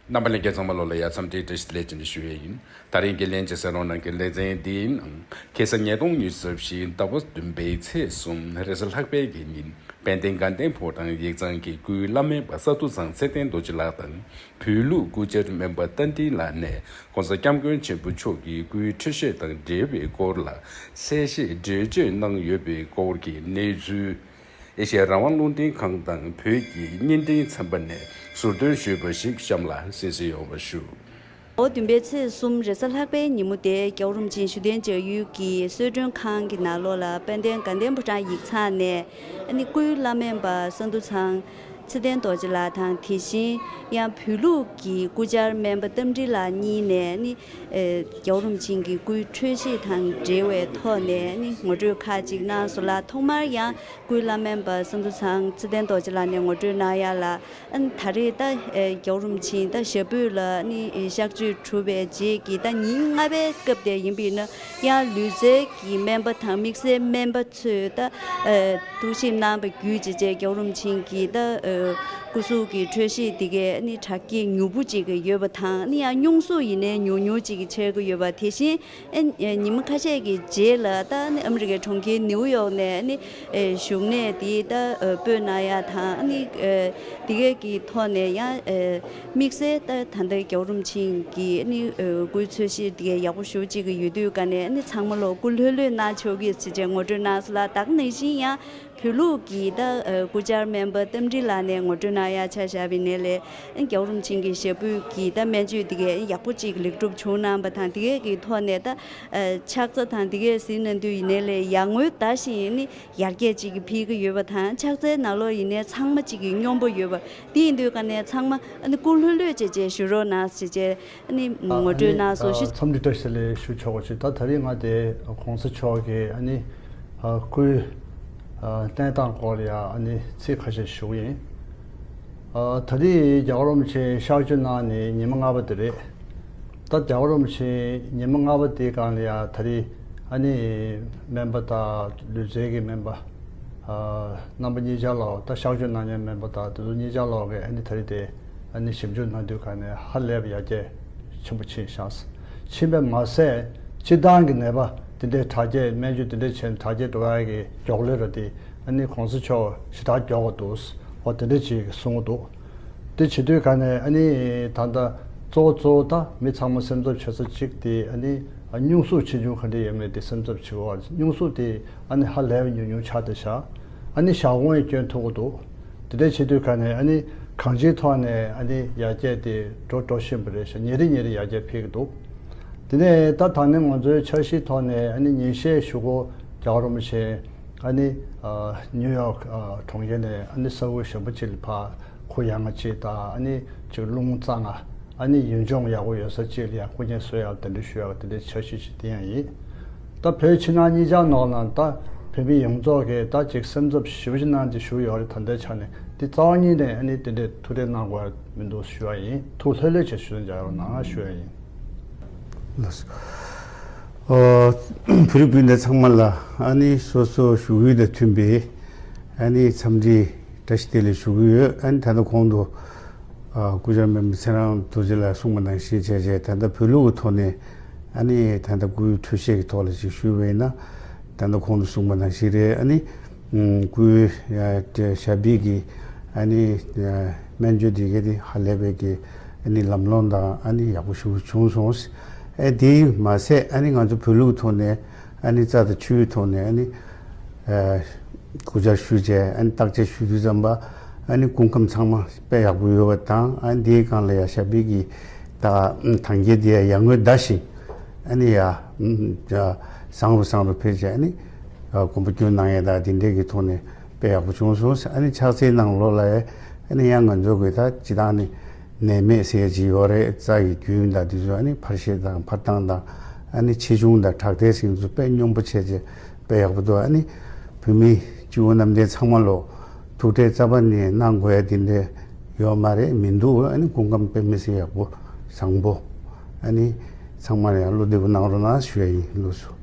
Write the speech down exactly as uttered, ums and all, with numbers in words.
རྣམ་པ་ལྷན་རྒྱས་ཚང་མ་ལོ་ལ་ཡ་འཚམས་འདྲི་བཀྲ་ཤིས་བདེ་ལེགས་ཅེས་ཞུ་ཡས་ཡིན། ད་རིང་གི་ལྷན་རྒྱས་གསན་རོགས་གནང་གི་ལེ་ཚན་འདིའི་ནང་ཁ་སང་ཉིས་སྟོང་ཉི་ཤུ་རྩ་བཞི་ཟླ་བ་བདུན་པའི་ཚེས་གསུམ་རེས་གཟའ་ལྷག་པའི་གི་ཉིན་དཔལ་ལྡན་དགའ་ལྡན་ཕོ་བྲང་ཡིག་ཚང་གི་སྐུའི་བླ་སྨན་པ་ས་འདུ་ཚང་ཚེ་བརྟན་རྡོ་རྗེ་ལགས་དང་། བོད་ལུགས་སྐུ་བཅར་སྨན་པ་རྟ་མགྲིན་ལགས་ནས་༸གོང་ས་༸སྐྱབས་མགོན་ཆེན་པོ་མཆོག་གི་སྐུའི་འཕྲོད་བཞེས་དང་འབྲེལ་བའི་སྐོར་ལ་གསལ་བཤད་འགྲེལ་བརྗོད་གནང་ཡོད་པའི་སྐོར་གྱི་གནས་ཚུལ། ཨེ་ཤེ་ཡ་རང་དབང་རླུང་འཕྲིན་ཁང་དང་བོད་ཀྱི་བརྙན་འཕྲིན་ཚན་པ་ནས་ཟུར་འདོན་ཞུས་པ་ཞིག་གཤམ་ལ་གསན་གཟིགས་ཡོང་བ་ཞུ། ཟླ་བ་བདུན་པའི་ཚེས་གསུམ་རེས་གཟའ་ལྷག་པའི་ཉིན་མོ་དེ་རྒྱལ་བ་རིན་པོ་ཆེ་བཞུགས་གདན་འཇགས་ཡུལ་གྱི་གསོལ་མགྲོན་ཁང་གི་ནང་ལོགས་ལ་དཔལ་ལྡན་དགའ་ལྡན་ཕོ་བྲང་ཡིག་ཚང་ནས་ཨ་ནི་སྐུའི་བླ་སྨན་པ་ས་འདུ་ཚང་ཚེ་བརྟན་རྡོ་རྗེ་ལགས་དང་། དེ་བཞིན་ཡང་བོད་ལུགས་ཀྱི་སྐུ་བཅར་སྨན་པ་རྟ་མགྲིན་ལགས་གཉིས་ནས་ནི་ཨེ་རྒྱལ་བ་རིན་པོ་ཆེ་གི་སྐུའི་འཕྲོད་བཞེས་དང་འབྲེལ་བའི་ཐོག་ནས་ནི་ངོ་སྤྲོད་ཁག་ཅིག་གནང་སོང་ལ། ཐོག་མར་ཡང་སྐུའི་བླ་སྨན་པ་ས་འདུ་ཚང་ཚེ་བརྟན་རྡོ་རྗེ་ལགས་ནས་ངོ་སྤྲོད་གནང་ཡ་ལ། ཨ་ནི་ད་རེས་ད་ཨེ་རྒྱལ་བ་རིན་པོ་ཆེ་ད་ཞབས་པུས་ལ་ནི་ཨེ་གཤགས་བཅོས་གྲུབ་པའི་རྗེས་ཀྱི་ད་ཉིན་ལྔ་པའི་སྐབས་དེ་ཡིན་པས་ན། ཡང་ལུས་རྩལ་གྱི་སྨན་པ་དང་དམིགས་བསལ་སྨན་པ་ཚོས་ད་ཨེ་ཐུགས་ཞིབ་གནང་བ་བརྒྱུད་བྱས་བྱས་རྒྱལ་བ་རིན་པོ་ཆེ་གི་ད་ཨེ་སྐུ་གཟུགས་ཀྱི་འཕྲོད་བཞེས་དེ་གས་ནི་དྲག་སྐྱེད་མྱུར་པོ་ཅིག་ཡོད་པ་དང་། ནི་ཡང་སྙུང་གཟུགས་ཡིན་ནའི་ཉུང་ཉུང་ཅིག་ཆགས་ཀྱི་ཡོད་པ། དེ་བཞིན་ཨེ་ཉིན་མོ་ཁ་ཤས་ཀྱི་རྗེས་ལ་ད་ནི་ཨ་མི་རི་ཀའི་གྲོང་ཁྱེར་ནིའུ་ཡོག་ནས་ནི་ཨེ་བཞུགས་གནས་དེ་ད་ཨེ་སྤོས་གནང་ཡ་དང་། ནི་ཨེ་དེ་གས་ཀྱི་ཐོག་ནས་ཡང་ཨེ་དམིགས་བསལ་ད་ད་ལྟ་རྒྱལ་བ་རིན་པོ་ཆེ་གི་ནི་ཨེ་སྐུའི་འཚོ་བཞེས་དེ་གས་ཡག་པོ་ཞེ་པོ་ཅིག་ཡོད་དུས་ཀ་ནས་ནི་ཚང་མ་ལོ་སྐུ་ལྷོད་ལྷོད་གནང་ཆོག་གི་ཟེར་བྱས་ངོ་སྤྲོད་གནང་སོང་ལ། ད་ག་ནང་བཞིན་ཡང་བོད་ལུགས་ཀྱི་ད་ཨ་སྐུ་བཅར་སྨན་པ་རྟ་མགྲིན་ལགས་ནས་ངོ་སྤྲོད་གནང་ཡ་ཆ་བཞག་པ་ཡིན་ནའི་ལས། ཨ་རྒྱལ་བ་རིན་པོ་ཆེ་གི་ཞབས་པུས་ཀྱི་ད་སྨན་བཅོས་དེ་གས་ཡག་པོ་ཅིག་ལེགས་གྲུབ་བྱུང་གནང་བ་དང་། དེ་གས་ཀྱི་ཐོག་ནས་ད་ཨ་ཕྱག་འཚལ་དང་དེ་གས་གཟིགས་གནང་དུས་ཡིན་ནའི་ལས་ཡར་ངོའི་ཟླ་བཞིན་ནི་ཡར་རྒྱས་ཅིག་གི་ཕེབས་ཀྱི་ཡོད་པ་དང་། ཕྱག་འཚལ་ནང་ལོགས་ཡིན་ནའི་ཚང་མ་ཅིག་གི་སྙོམས་པོ་ཡོད་པ། དེ་ཡིན་དུས་ཀ་ནས་ཚང་མ་ཨ་ནི་སྐུ་ལྷོད་ལྷོད་བྱས་བྱས་བཞུགས་རོགས་གནང་ཟེར་བྱས། ཨ་ནི་ངོ་སྤྲོད་གནང་སོང་ཞུ། འཚམས་འདྲི་བཀྲ་ཤིས་བདེ་ལེགས་ཞུ་ཆོག་པ་ཞིག་ད་ད་རིང་ང་དེ་གོང་ས་མཆོག་གི་ཨ་ནི་སྐུའི་གནས་སྟངས་སྐོར་ལ་ཡ་ཨ་ནི་ཚིག་ཁ་ཤས་ཞུ་གི་ཡིན། ད་རེས་རྒྱལ་བ་རིན་པོ་ཆེ་གཤགས་བཅོས་གནང་ནས་ཉི་མ་ལྔ་པ་དེ་རེད། ད་རྒྱལ་བ་རིན་པོ་ཆེ་ཉི་མ་ལྔ་པ་དེའི་སྒང་ལ་ཡ་ད་རེས་ཨ་ནི་སྨན་པ་དང་ལུས་རྩལ་གྱི་སྨན་པ་རྣམ་པ་གཉིས་ཆར་ལོག་ད་གཤགས་བཅོས་གནང་མཁན་སྨན་པ་དང་དེ་ཚོ་གཉིས་ཆར་ལོག་གིས་ཨ་ནི་ད་རེས་དེ། ཨ་ནི་ཞིབ་འཇུག་གནང་དུས་ག་ནས་ཧ་ལས་པ་ཡར་རྒྱས་ཆེན་པོ་ཕྱིན་ཤག་ཕྱིན་པས་མ་ཟད་སྤྱིར་བཏང་གི་ནད་པ་དེ་འདྲའི་དྲག་སྐྱེད་སྨན་བཅོས་དེ་འདྲ་བྱས་ནས་དྲག་སྐྱེད་འགྲོ་ཡ་གི་མགྱོགས་ལས་ར་དེ་ཨ་ནི་གོང་ས་མཆོག་ཞེ་དྲག་མགྱོགས་པ་འདུག་འོ་དེ་འདྲ་ཅིག་གསུང་གི་འདུག་དེ་བྱེད་དུས་ག་ནས་ཨ་ནི་ད་ལྟ་གཙོ་བོ་གཙོ་བོ་ད་མི་ཚང་མ་སེམས་འཚབ་བྱེད་ས་གཅིག་དེ་ཨ་ནི་སྙུང་གཟུགས་ཆེ་ཆུང་ག་འདྲ་ཡོད་མེད་དེ་སེམས་འཚབ་བྱེད་དགོས་པ། སྙུང་གཟུགས་དེ་ཨ་ནི་ཧ་ལས་པ་ཉུང་ཉུང་ཆགས་བསྡད་ཤག་ཨ་ནི་ཞག་གུང་ཡང་སྐྱོན་ཐུབ་ཀྱི་འདུག་དེ་འདྲ་བྱེད་དུས་ག་ནས་ཨ་ནི་གང་ཅིའི་ཐོག་ནས་ཨ་ནི་ཡར་རྒྱས་དེ་འགྲོ་འགྲོ་བཞིན་པ་རེད་ཤག་ཉིན་རེ་ཉིན་རེ་ཡར་རྒྱས་འཕེལ་གྱི་འདུག་དེ་ནས་ད་ད་ནི་ང་ཚོའི་འཆར་གཞིའི་ཐོག་ནས་ཨ་ནི་ཉིན་ཤས་གཞུག་གུ་རྒྱལ་བ་རིན་པོ་ཆེ་ཨ་ནི་ཨ་ནིའུ་ཡོག་ཨ་གྲོང་ཁྱེར་ནས་ཨ་ནི་ས་ཁུལ་གཞན་པ་ཅིག་ལ་ཕར་ཁོ་ཡ་ང་ཅིག་དང་ཨ་ནི་ཅིག་རླུང་རྩ་ང་ཨ་ནི་ཡུལ་ལྗོངས་ཡག་པོ་ཡོད་ས་ཅིག་ལ་ཡང་སྐུ་ངལ་གསོ་ཡག་དེ་འདྲ་ཞུ་ཡག་དེ་འདྲའི་འཆར་གཞི་ཅིག་དེ་ཡང་ཡིན། ད་བོད་ཕྱི་ནང་གཉིས་ཆར་ནང་ལ་ད་བོད་མི་ཡོངས་རྫོགས་ཀྱིས་ད་ཅིག་སེམས་འཚབ་ཞེ་པོ་ཅིག་གནང་སྟེ་བཞུགས་ཡོད་རེད། ད་ལྟའི་ཆ་ནས་འདི་རྩ་བ་ཉིད་ནས་ཨ་ནི་དེ་འདྲའི་ཐུགས་ཁྲལ་གནང་དགོས་མི་འདུག་ཞུ་བ་ཡིན། ཐུགས་ལྷོད་ལྷོད་བྱས་ཞུ་དོན་རྒྱག་རོགས་གནང་ཞུ་བ་ཡིན། ལགས་སོ། ཨོ། བོད་རིགས་སྤུན་ཟླ་ཚང་མ་ལ་ཨ་ནི་སོ་སོ་བཞུགས་ཡུལ་དང་མཐུན་པའི་ཨ་ནི་འཚམས་འདྲི་བཀྲ་ཤིས་བདེ་ལེགས་ཞུ་གི་ཡོད། ཨ་ནི་ད་ལྟ་གོང་དུ་ཨ་སྐུ་བཅར་སྨན་པ་ཚེ་རིང་རྡོ་རྗེ་ལགས་གསུངས་པ་ནང་བཞིན་བྱས་བྱས་ད་ལྟ་བོད་ལུགས་ཀྱི་ཐོག་ནས་ཨ་ནི་ད་ལྟ་སྐུའི་འཕྲོད་བཞེས་ཀྱི་ཐོག་ལ་ཅིག་ཞུས་པ་ཡིན་ན། ད་ལྟ་གོང་དུ་གསུངས་པ་ནང་བཞིན་རེད། ཨ་ནི་སྐུའི་ཞབས་པད་ཀྱི་ཨ་ནི་སྨན་བཅོས་འདི་གའི་དེ་ཧ་ལས་པའི་གི་ཨ་ནི་ལམ་ལྷོང་དང་ཨ་ནི་ཡག་པོ་ཞེ་པོ་བྱུང་སོང་། ཨ་དེ་མ་ཟད་ཨ་ནི་ང་ཚོ་བོད་ལུགས་ཐོག་ནས་ཨ་ནི་རྩ་དང་ཆུའི་ཐོག་ནས་ཨ་ནི་སྐུ་བཅར་ཞུས་བྱས་ཨ་ནི་བརྟག་དཔྱད་ཞུ་དུས་ཙམ་པ་ཨ་ནི་སྐུ་ཁམས་ཚང་མ་དཔེ་ཡག་པོ་ཡོད་པ་དང་། ཨ་ནི་དེའི་སྒང་ལ་ཡ་ཞབས་པད་ཀྱི་ད་ཐང་རྒྱལ་དེ་ཡ་ཡར་ངོའི་ཟླ་བཞིན་ཨ་ནི་ཡ་བཟང་རུ་བཟང་རུ་ཕེབས་བྱས་ཨ་ནི་གོམ་པ་བསྐྱོད་གནང་ཡས་དང་དེ་འདྲའི་གི་ཐོག་ནས་དཔེ་ཡག་པོ་བྱུང་སོང་། ཨ་ནི་ཕྱག་འཚལ་ནང་ལོགས་ལ་ཨ་ནི་ཡང་ང་ཚོ་གི་ད་སྤྱིར་བཏང་ནི་ནད་མེད་ཟེར་ཡས་ཅིག་ཡོད་རེད། རྩ་ཡི་རྒྱུན་དང་དེ་ཚོ་ཨ་ནི་འཕར་བཤད་དང་འཕར་སྟངས་དང་ཨ་ནི་ཆེ་ཆུང་དང་དྲག་འཐེན་ཟེར་ཚོ་དཔེ་སྙོམས་པོ་བྱས་བྱས་དཔེ་ཡག་པོ་འདུག་ཨ་ནི་བོད་མི་སྤྱི་བོ་གནམ་བསྟན་ཚང་མ་ལོ་ཐུགས་ཁྲལ་རྩ་བ་ནས་གནང་དགོས་ཡ་དེ་འདྲ་ཡོད་མ་རེད། མི་འདུག་ཨ་ནི་སྐུ་ཁམས་དཔེ་མི་སྲིད་ཡག་པོ་བཟང་པོ། ཨ་ནི་ཚང་མ་ལ་ཡང་བློ་བདེ་པོ་གནང་རོགས་གནང་ཞུ་ཡ་ཡིན། ལགས་སོ།